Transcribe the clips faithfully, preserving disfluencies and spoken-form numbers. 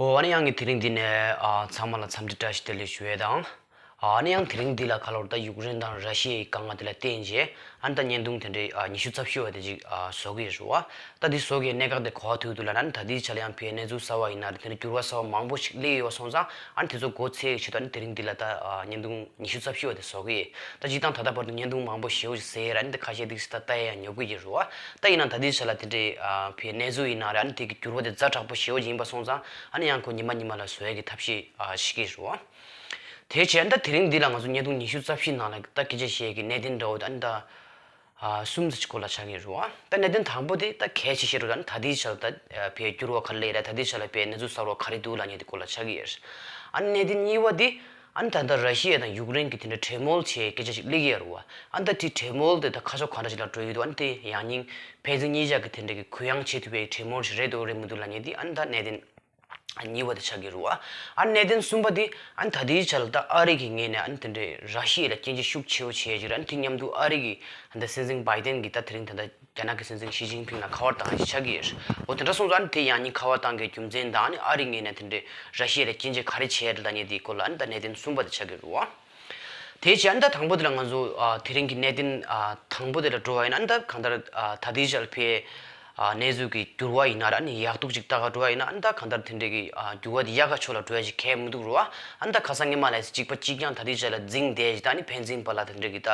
ཨོ། ཨ་ནི་ཡང་གི་དེ་རིང་འདི་ནས་ཨ་ཚང་མ་ལ་འཚམས་འདྲི་བཀྲ་ཤིས་བདེ་ལེགས་ཞུ་ཡས་དང་། ཨ་ནི་ཡང་དེ་རིང་འདི་ལ་ག་ལོར་ད་ཡུཀ་རེན་དང་ར་ཤི་ཡའི་དཀའ་ངལ་དེ་ལ་བརྟེན་རྗེས་ཨ་ནི་ད་བརྙན་ཐུང་དེ་འདྲའི་ཨ་ཉི་ཤུ་རྩ་བཞི་བ་དེ་ཅིག་ཨ་བཟོ་གི་ཡོད་རེད་བ། ད་འདི་བཟོ་གི་གནད་འགག་དེ་གོ་བ་ཐུག་འདུག་ལབ་ན་ཨ་ནི་ད་ལྟའི་ཆ་ལ་ཡང་ཕའི་གནས་ཚུལ་གསར་བ་ཡིན་ན་རེད། དེ་འདྲ་འགྱུར་བ་གསར་བ་མང་པོ་ཞིག་སླེབས་ཡོད་པ་སོང་ཙང་ཨ་ནི་དེ་ཚོ་མགོ་ཚོས་ཀྱི་ཆེད་དུ་ཨ་ནི་དེ་རིང་འདི་ལ་ད་ཨ་བརྙན་ཐུང་ཉི་ཤུ་རྩ་བཞི་བ་དེ་བཟོ་གི་ཡིན། ད་སྤྱིར་བཏང་ད་ལྟ་བར་དུ་བརྙན་ཐུང་མང་པོ་ཞེ་པོ་ཞིག་བཟོས་ཡོད་རེད། ཨ་ནི་ད་ཁ་ཤས་ཏོག་ཙམ་ད་ལྟ་ཡང་ཉོབ་གི་ཡོད་རེད་བ། ད་ཡིན་ན་ད་ལྟའི་ཆ་ལ་དེ་འདྲའི་ཨ་ཕའི་གནས་ཚུལ་ཡིན་ན་རེད། ཨ་ནི་དེ་གི་འགྱུར་བ་དེ་ཛ་དྲག་པོ་ཞེ་པོ་ཞིག་ཡིན་པ་སོང་ཙང་ཨ་ནི་ཡང་ཁོ་ཉི་མ་ཉི་མ་ལ་བཟོ་ཡས་ཀྱི་ཐབས་ཤེས་ཨ་བྱེད་ཀྱི་ཡོད་རེད་བ། དེ་བྱས་ཨ་ནི་ད་དེ་རིང་འདི་ལ་ང་ཚོ་བརྙན་ཐུང་ཉི་ཤུ་རྩ་བཞི་ནང་ལ་ད་སྐད་ཆ་བཤད་ཀྱི་གནད་དོན་འདྲ་བོ་ད་ཨ་ནི་ད་ཨ་གསུམ་ཙམ་ཞིག་སྐོར་ལ་ཆགས་ཀྱི་ཡོད་རེད་བ། ད་གནད་དོན་དང་པོ་དེ་ད་གལ་ཆེ་ཤོས་རེད་བ། ད་ཨ་ནི་ད་ལྟའི་ཆར་ད་ཨ་ཕའི་འགྱུར་བ་ག་རེ་སླེབས་རེད། ད་ལྟའི་ཆར་ལ་ཕའི་གནས་ཚུལ་གསར་བ་ག་རེ་འདུག་ལབ་མཁན་དེ་སྐོར་ལ་ཆགས་ཀྱི་ཡོད་རེད། ཨ་ནི་གནད་དོན་གཉིས་པ་དེ་ཨ་ནི་ད་ལྟ་ར་ཤི་ཡ་དང་ཡུཀ་རེན་གྱི་དེ་འདྲ་གྲོས་མོལ་བྱེད་སྐད་ཆ་ཞིག་སླེབས་ཀྱི་ཡོད་རེད་བ། ཨ་ནི་ད་དེ་གྲོས་མོལ་དེ་ད་ཁ་ཕྱོགས་ག་འདྲ་ཞིག་ལ་འགྲོ་ཡི་འདུག་ཨ་ནི་དེ་ཡང་སྙིང་ཕན་ཚུན་གཉིས་ཆ་གི་དེ་འདྲ་གི་གུ་ཡངས་བྱེད་ཐུབ་པའི་གྲོས་མོལ་ཞིག་རེད་འདུག་རེད་མི་འདུག་ལབ་མཁན་དེ་ཨ་ནི་ད་གནད་དོན་གཉིས་པ་དེ་ཆགས་ཀྱི་རེད་བ། ཨ་ནི་གནད་དོན་གསུམ་པ་དེ་ཨ་ནི་ད་ལྟའི་ཆར་ལ་ད་ཨ་རི་གི་ངོས་ནས་ཨ་ནི་དེ་འདྲའི་ར་ཤི་ཡ་ལ་སྐྱོན་བརྗོད་ཤུགས་ཆེ་བོ་བྱེད་ཀྱི་རེད། ཨ་ནི་དེ་མཉམ་དུ་ཨ་རི་གི་ཨ་ནི་ད་སྲིད་འཛིན་བྷའི་ཏན་གྱིས་ད་དེ་རིང་ད་ལྟ་རྒྱ་ནག་གི་སྲིད་འཛིན་ཞི་ཅིན་ཕིང་ལ་ཁ་པར་བཏང་ཞིག་ཆགས་ཀྱི་ཡོད་རེད། འོ་དེ་འདྲ་སོང་ཙང་ཨ་ནི་དེ་ཡང་སྙིང་ཁ་པར་བཏང་གི་རྒྱུ་མཚན་དང་ཨ་ནི་ཨ་རི་ངོས་ནས་དེ་འདྲའི་ར་ཤི་ཡ་ལ་སྐྱོན་བརྗོད་ག་རེ་བྱས་རེད་ལབ་མཁན་དེའི་སྐོར་ལ་ཨ་ནི་ད་གནད་དོན་གསུམ་པ་དེ་ཆགས་ཀྱི་རེད་བ། དེ་བྱས་ཨ་ནི་ད་དང་པོ་དེ་ལ་ང་ཚོ་ཨ་དེ་རིང་གི་གནད་དོན་ཨ་དང་པོ་དེ་ལ་འགྲོ་བ་ཡིན་ན་ཨ་ནི་ད་གང་ལྟར་ཨ་ད་ལྟའི་ཆར་ཕའི་ཨ་གནས་ཚུལ་གྱི་འགྱུར་བ་ཡིན་ན་ར་ཨ་ནི་ཡག་སྡུག་ཅིག་ལྟ་ག་འགྲོ་བ་ཡིན་ན་ཨ་ནི་ད་གང་ལྟར་དེ་འདྲའི་གི་ཨ་འགྱུར་བ་དེ་ཡག་ག་ཕྱོགས་ལ་འགྲོ་ཡ་ཞིག་གང་ཡང་མི་འདུག་རེད་བ། ཨ་ནི་ད་ཁ་སང་སྔོན་མ་ལ་གཅིག་པ་གཅིག་རྐྱང་ད་ལྟའི་ཆར་ལ་འཛིང་བསྡད་ཅིག་ད་ཨ་ནི་ཕན་ཚུན་བར་ལ་དེ་འདྲའི་གི་ད།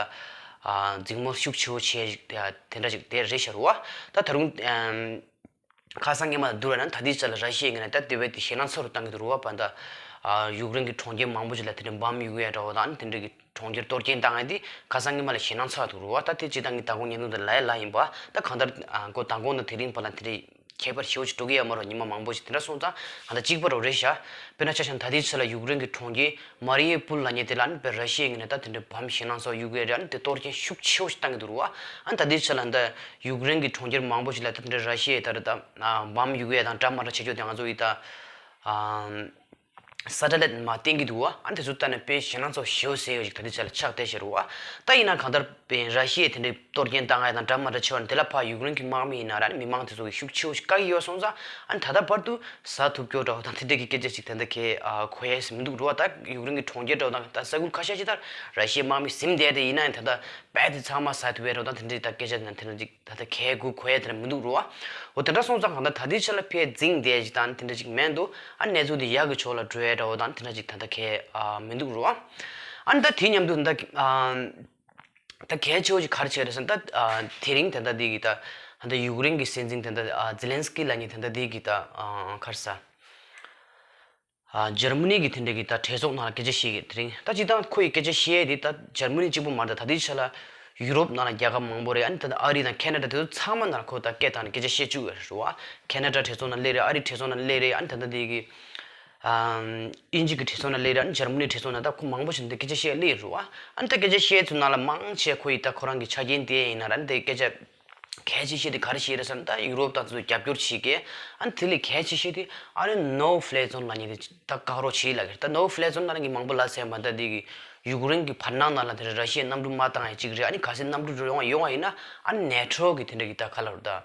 ཨ་འཛིང་མོ་ཤུགས་ཆེ་བོ་བྱས་ཤིག་དེ་འདྲ་ཅིག་དེ་རེད་ཤག་རེད་བ། ད་ད་རུང་ཨམ་ཁ་སང་སྔོན་མ་ལ་བསྡུར་བ་ན་ད་ལྟའི་ཆ་ལ་ར་ཤི་ཡའི་ངོས་ནས་ད་དེ་བས་དེ་ཞེད་སྣང་ཚ་རུ་བཏང་གི་འདུག་རེད་བ། བ་ད་ཨ་ཡུཀ་རེན་གྱི་གྲོང་ཁྱེར་མང་པོ་ཞིག་ལ་དེ་འདྲའི་འབམ་གཡུག་ཡ་འདྲ་བོ་དང་དེ་འདྲའི་གི་གྲོང་ཁྱེར་གཏོར་སྐྱོན་བཏང་ཡ་དེ་ཁ་སང་སྔོན་མ་ལ་ཞེད་སྣང་ཚ་བ་འདུག་རེད་བ། ད་དེ་སྤྱིར་བཏང་གི་མདང་དགོང་བརྙན་ཐུང་དེ་ལ་ཡ་ལ་ཡིན་པ། ད་གང་ལྟར་ཨ་ཁོ་མདང་དགོང་དང་དེ་རིང་བར་ལ་དེ་འདྲའི་ཁྱད་པར་ཞེ་པོ་ཅིག་འགྲོ་གི་ཡོད་མ་རེད། ཉི་མ་མང་པོ་ཞིག་དེ་འདྲ་སོང་ཙང་ང་ད་གཅིག་པ་རུ་རེད་ཤག་དཔེར་ན་ཆ་བཞག་ན་ད་ལྟའི་ཆ་ལ་ཡུཀ་རེན་གྱི་གྲོང་ཁྱེར་མ་རི་ཡུ་པུལ་ལབ་མཁན་དེ་ལ་ཨ་ནི་དཔེ་ར་ཤི་ཡའི་ངོས་ནས་ད་དེ་འདྲའི་བམ་ཞེད་སྣང་ཚ་བོ་གཡུག་གི་རེད། ཨ་ནི་དེ་གཏོར་སྐྱོན་ཤུགས་ཆེ་བོ་ཞིག་བཏང་གི་འདུག་རེད་བ། ཨ་ནི་ད་ལྟའི་ཆ་ལ་ད་ཡུཀ་རེན་གྱི་གྲོང་ཁྱེར་མང་པོ་ཞིག་ལ་ད་དེ་འདྲའི་ར་ཤི་ཡས་ད་རེད་ད་བམ་གཡུག་ཡས་དང་འདྲ་མ་འདྲ་བྱེད་ཕྱོགས་དེ་ང་ཚོ་ཡི་ད་ཨ་སེ་ཊ་ལའིཊ་མར་བསྟན་གྱི་འདུག་བ། ཨ་ནི་དེ་ཚོ་ལྟ་ནས་དཔེ་ཞེད་སྣང་ཚ་བོ་ཞེ་པོ་ཟེར་ཡོད་ཅིག་ད་ལྟའི་ཆ་ལ་ཆགས་བསྡད་ཤག་རེད་བ། ད་ཡིན་ན་གང་ལྟར་དཔེ་ར་ཤི་ཡས་དེ་འདྲའི་གཏོར་སྐྱོན་བཏང་ཡ་དང་འདྲ་མ་འདྲ་ཆེ་བ་ནི་དེ་ལ་ཕར་ཡུཀ་རེན་གྱི་དམག་མི་ཡིན་ན་ར་ཨ་ནི་མི་མང་དེ་ཚོ་གི་ཤུགས་ཆེ་བོ་ཞིག་བཀག་གི་ཡོད་སོང་ཙང་ཨ་ནི་ད་ལྟ་བར་དུ་ཟ་ཐུབ་རྒྱུ་འདྲ་བོ་དང་དེ་འདྲ་གི་སྐད་ཆ་ཞིག་ད་ལྟ་གས་ཨ་གོ་ཡས་མི་འདུག་རེད་བ། ད་ཡུཀ་རེན་གྱི་གྲོང་ཁྱེར་འདྲ་བོ་དང་ད་ས་ཁུལ་ཁ་ཤས་ཅིག་ད་ར་ཤི་ཡའི་དམག་མི་ཟིན་བསྡད་དེ་ཡིན་ན་ཡང་ད་ལྟ་རྦད་དེ་ཚང་མ་ཟ་ཐུབ་པའི་འདྲ་བོ་དང་དེ་འདྲ་ད་སྐད་ཆ་དང་དེ་འདྲ་ཅིག་ད་ལྟ་གས་གུ་གོ་ཡས་དེ་འདྲ་མི་འདུག་རེད་བ། འོ་དེ་འདྲ་སོང་ཙང་གང་ལྟར་ད་ལྟའི་ཆ་ལ་ཕར་འཛིང་བསྡད་ཅིག་དང་དེ་འདྲ་ཅིག་མེད་འདུག་ཨ་གནས་ཚུལ་འདི་ཡག་གི་ཕྱོགས་ལ་འགྲོ་ཡས་འདྲ་བོ་དང་དེ་འདྲ་ཅིག་ད་ལྟ་གས་ཨ་མི་འདུག་རེད་བ། ཨ་ནི་ད་དེ་མཉམ་དུ་ད་ཨ་ད་གལ་ཆེ་བོ་ཅིག་ག་རེ་བྱས་རེད་ཟེར་ན་ད་ཨ་དེ་རིང་ད་ལྟ་འདི་གི་ད་ད་ལྟ་ཡུཀ་རེན་གྱི་སྲིད་འཛིན་ད་ལྟ་ཨ་ཛེ་ལན་སི་ཀི་ལབ་མཁན་ད་ལྟ་འདི་གི་ད་ཨ་ག་རེ་ཟ། ཨ་འཇར་མ་ནི་གི་དེ་འདྲ་གི་ད་གྲོས་ཚོགས་ནང་ལ་སྐད་ཆ་བཤད་གི་དེ་རིང་ད་སྤྱིར་བཏང་ཁོ་ཡི་སྐད་ཆ་བཤད་དེ་ད་འཇར་མ་ནི་གཅིག་པུ་མ་རེད། ད་ད་ལྟའི་ཆ་ལ་ཡུ་རོབ་ནང་ལ་རྒྱལ་ཁབ་མང་པོ་རེད། ཨ་ནི་ད་ལྟ་ཨ་རི་དང་ཁེ་ན་ཌ་དེ་ཚོ་ཚང་མ་ནང་ལ་ཁོ་ད་སྐད་བཏང་ནས་སྐད་ཆ་བཤད་བཅུག་ཡོད་རེད་བ། ཁེ་ན་ཌ་གྲོས་ཚོགས་ནང་སླེབས་རེད། ཨ་རི་གྲོས་ཚོགས་ནང་སླེབས་རེད། ཨ་ནི་ད་ལྟ་དེ་གི་ཨམ་དབྱིན་ཇི་གི་གྲོས་ཚོགས་ནང་སླེབས་རེད། ཨ་ནི་འཇར་མ་ནི་གྲོས་ཚོགས་ནང་ད་ཁོ་མང་པོ་ཞིག་འདི་སྐད་ཆ་བཤད་སླེབས་རེད་བ། ཨ་ནི་ད་སྐད་ཆ་བཤད་ཚུལ་ནང་ལ་མང་ཆེ་ཁོ་ཡི་ད་ཁོ་རང་གི་ཆ་རྐྱེན་དེ་ཡིན་ན་ར་ཨ་ནི་དེ་སྐད་ཆ་གལ་ཆེ་ཤོས་དེ་ག་རེ་ཞིག་རེད་ཟེར་ན་ད་ཡུ་རོབ་དང་དེ་ཚོ་རྒྱབ་སྐྱོར་བྱེད་མཁན། ཨ་ནི་དེ་ལས་གལ་ཆེ་ཤོས་དེ་ཨ་ནི་ནོ་ཕི་ལེག་ཛོན་ལབ་མཁན་དེ་ད་བཀག་རོགས་བྱེད་ལབ་ཀྱི་རེད། ད་ནོ་ཕི་ལེག་ཛོན་ལབ་མཁན་གྱི་མང་པོ་ལབ་ཚར་ཡིན་པ། ད་དེ་གི་ཡུཀ་རེན་གྱི་བར་སྣང་ནང་ལ་དེ་ར་ཤི་ཡས་གནམ་གྲུ་མ་བཏང་ཡ་གཅིག་རེད། ཨ་ནི་གལ་སྲིད་གནམ་གྲུ་ཡོང་བ་ཡོང་བ་ཡིན་ན་ཨ་ནི་ནེ་ཊོ་གི་དེ་འདྲ་གི་ད་ག་ལབ་རེད་ད་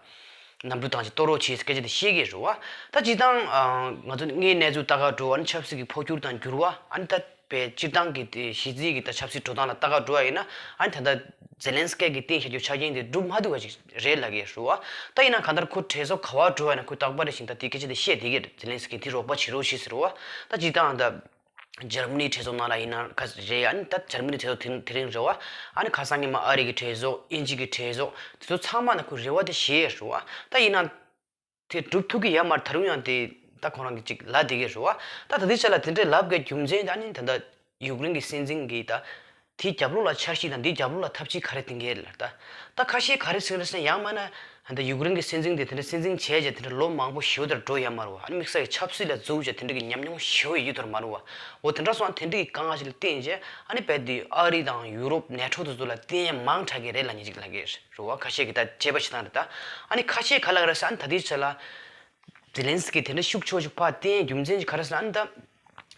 གནམ་གྲུ་བཏང་བྱས་གཏོར་རོགས་བྱེད་ཟེར་སྐད་ཆ་དེ་བཤད་ཀྱི་རེད་བ། ད་སྤྱིར་བཏང་ཨ་ང་ཚོ་དངོས་གནས་ཚུལ་ལྟ་ག་འགྲོ་བ་ཨ་ནི་ཆབ་སྲིད་ཀྱི་འཕོ་འགྱུར་དང་འགྱུར་བ་ཨ་ནི་ད། པའི་སྤྱིར་བཏང་གི་དེ་གཞི་རྩའི་གི་ད་ཆབ་སྲིད་འགྲོ་སྟངས་ལ་ལྟ་ག་འགྲོ་བ་ཡིན་ན་ཨ་ནི་ད་ལྟ་ཛེ་ལན་སི་ཀི་གི་བཏིང་བཞག་རྒྱུ་ཆ་རྐྱེན་དེ་འགྲུབ་མ་ཐུབ་པ་ཞིག་རེད་ལབ་ཀྱི་རེད་བ། ད་ཡིན་ན་གང་ལྟར་ཁོ་གྲོས་ཚོགས་ག་པར་འགྲོ་བ་ཡིན་ན་ཁོས་རྟག་པར་རེ་བཞིན་ད་དེ་སྐད་ཆ་དེ་བཤད་བསྡད་ཀྱི་རེད། ཛེ་ལན་སི་ཀི་དེ་རོགས་པ་བྱེད་རོགས་བྱེད་ཟེར་བ། ད་སྤྱིར་བཏང་ད་འཇར་མ་ནིའི་གྲོས་ཚོགས་ནང་ལ་ཡིན་ན་ག་རེད། ཨ་ནི་ད་འཇར་མ་ནིའི་གྲོས་ཚོགས་དེ་དེ་རིང་རེད་བ། ཨ་ནི་ཁ་སང་ཉི་མ་ཨ་རི་གི་གྲོས་ཚོགས་དབྱིན་ཇི་གི་གྲོས་ཚོགས་དེ་ཚོ་ཚང་མ་ན་ཁོས་རེ་བ་དེ་བཞེས་ཡོད་རེད་བ། ད་ཡིན་ན། དེ་སྒྲུབ་ཐུབ་ཀྱི་ཡོད་མ་རེད། ད་རུང་ཡང་དེ་ད་ཁོ་རང་གིས་ཅིག་ལབ་བསྡད་ཀྱི་རེད་བ། ད་ད་ལྟའི་ཆ་ལ་དེ་འདྲའི་ལབ་དགོས་རྒྱུ་མཚན་ད་ནི་ད་ལྟ་ཡུཀ་རེན་གྱི་སྲིད་འཛིན་གྱིས་ད་དེའི་རྒྱབ་ལོགས་ལ་འཆར་གཞི་དང་དེའི་རྒྱབ་ལོགས་ལ་ཐབས་ཇུས་ག་རེ་བཏིང་གི་ཡོད་ལབ། ད་ད་ཁ་ཤས་ག་རེ་ཟེར་གྱི་རེད་ཟེར་ན་ཡང་མིན་ན་ད་ཡུཀ་རེན་གྱི་སྲིད་འཛིན་དེ་དེ་འདྲ་སྲིད་འཛིན་བྱས་བྱས་དེ་འདྲ་ལོ་མང་པོ་ཞེ་པོ་དེར་འགྲོ་ཡོད་མ་རེད་བ། ཨ་ནི་དམིགས་བསལ་གྱི་ཆབ་སྲིད་ལ་འཛུལ་བྱས་དེ་འདྲ་གི་ཉམས་མྱོང་ཞེ་པོ་ཡོད་དོ་མ་རེད་བ། འོ་དེ་འདྲ་སོང་ཙང་དེ་འདྲ་གི་དཀའ་ངལ་ཞིག་ལ་བརྟེན་བྱས་ཨ་ནི་རྦད་དེ་ཨ་རི་དང་ཡུ་རོབ་ནེ་ཊོ་དེ་ཚོ་ལ་བརྟེན་ཡས་མང་དྲགས་ཀྱི་རེད་ལབ་མཁན་ཅིག་ལབ་ཀྱི་རེད། རེད་བ། ཁ་ཤས་ཀྱིས་ད་དཔྱད་པ་བྱེད་སྟངས་རེད་ད། ཨ་ནི་ཁ་ཤས་ག་ལབ་ཀྱི་རེད་ཟེར་ན་ད་ལྟའི་ཆ་ལ་ཛེ་ལན་སི་ཀི་དེ་འདྲ་ཤུགས་ཆེ་ཞིག་ཕར་བསྟན་རྒྱུ་མཚན་ཅིག་ག་རེ་ཟེར་ན་ཨ་ནི་ད་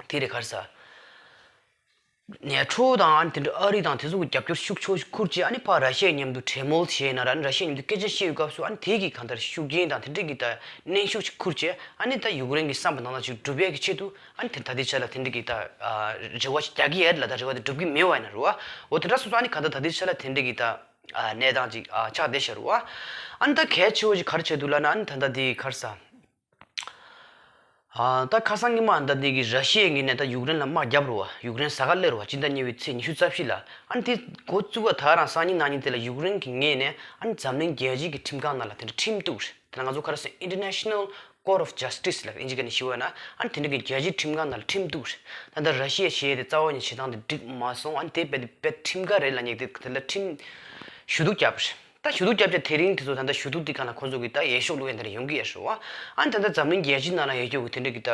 དེ་རེད་ག་རེ་ཟེར། ནེ་ཊོ་དང་ཨ་ནི་དེ་འདྲ་ཨ་རི་དང་དེ་ཚོ་གི་རྒྱབ་སྐྱོར་ཤུགས་ཆེ་ཤོས་ཤིག་ཁུར་བྱས། ཨ་ནི་ཕར་ར་ཤི་ཡའི་མཉམ་དུ་གྲོས་མོལ་བྱས་ན་ར། ཨ་ནི་ར་ཤི་ཡའི་མཉམ་དུ་སྐད་ཆ་བཤད་ཡོད་སྐབས་སུ། ཨ་ནི་དེ་གི་གང་ལྟར་ཤུགས་རྐྱེན་དང་དེ་འདྲ་གི་ད་གནོན་ཤུགས་ཤིག་ཁུར་བྱས། ཨ་ནི་ད་ཡུཀ་རེན་གི་བསམ་པ་ནང་བཞིན་ཅིག་སྒྲུབ་ཡས་ཀྱི་ཆེད་དུ། ཨ་ནི་དེ་ད་ལྟའི་ཆ་ལ་དེ་འདྲ་གི་ད་ཨ་རེ་བ་ཞིག་རྒྱག་གི་ཡོད་ལ། ད་རེ་བ་དེ་འགྲུབ་ཀྱི་མེད་པ་ཡིན་ན་རེད་བ། འོ་དེ་འདྲ་སོང་ཙང་ཨ་ནི་གང་ལྟར་ད་ལྟའི་ཆ་ལ་དེ་འདྲ་གི་ད་ཨ་གནས་སྟངས་ཅིག་ཨ་ཆགས་བསྡད་ཤག་རེད་བ། ཨ་ནི་ད་གལ་ཆེ་བོ་ཞིག་ག་རེ་བྱས་འདུག་ལབ་ན། ཨ་ནི་ད་ལྟ་དེ་ག་རེ་ཟ། ཨ་ད་ཁ་སང་ཉི་མ་ད་འདི་གི་ར་ཤི་ཡའི་ངོས་ནས་ད་ཡུཀ་རེན་ལ་དམག་བརྒྱབ་རེད་བ། ཡུཀ་རེན་གཟའ་སྐར་སླེབས་རེད་བ། སྤྱི་ཟླ་གཉིས་པའི་ཚེས་ཉི་ཤུ་རྩ་བཞི་ལ། ཨ་ནི་དེ་འགོ་བཙུགས་པ་དེ་རང་སང་ཉིན་གནངས་ཉིན་དེ་ལ་ཡུཀ་རེན་གྱི་ངོས་ནས་ཨ་ནི་འཛམ་གླིང་རྒྱལ་སྤྱིའི་གི་ཁྲིམས་ཁང་ནང་ལ་དེ་འདྲ་ཁྲིམས་གཏུགས་རེད། དེ་ལ་ང་ཚོ་ག་རེ་ཟེར། International Court of Justice ལབ། ཨིན་ཇི་སྐད་ནས་ཞུ་བ་ན། ཨ་ནི་དེ་འདྲ་གི་རྒྱལ་སྤྱིའི་ཁྲིམས་ཁང་ནང་ལ་ཁྲིམས་གཏུགས་རེད། ད་ལྟ་ར་ཤི་ཡ་བྱས་ཏེ་རྩ་བ་ནས་བྱེད་སྟངས་དེ་འགྲིག་མ་སོང་། ཨ་ནི་དེ་རྦད་དེ་རྦད་ཁྲིམས་འགལ་རེད་ལབ་མཁན་དེ་དེ་ལ་ཁྲིམས་ཞུ་གཏུག་བརྒྱབ་རེད། ད་ཞུ་གཏུག་བརྒྱབ་བྱས་དེ་རིང་དེ་ཚོ་ད་ལྟ་ཞུ་གཏུག་དེ་སྒང་ལ་ཁོང་ཚོ་གིས་ད་འོས་ཤོག་བླུག་ཡ་དེ་འདྲ་ཡོང་གི་ཡོད་རེད་བ། ཨ་ནི་ད་ལྟ་འཛམ་གླིང་རྒྱལ་སྤྱིའི་ནང་ལ་ཡོད་རྒྱུ་གི་དེ་འདྲ་གི་ད་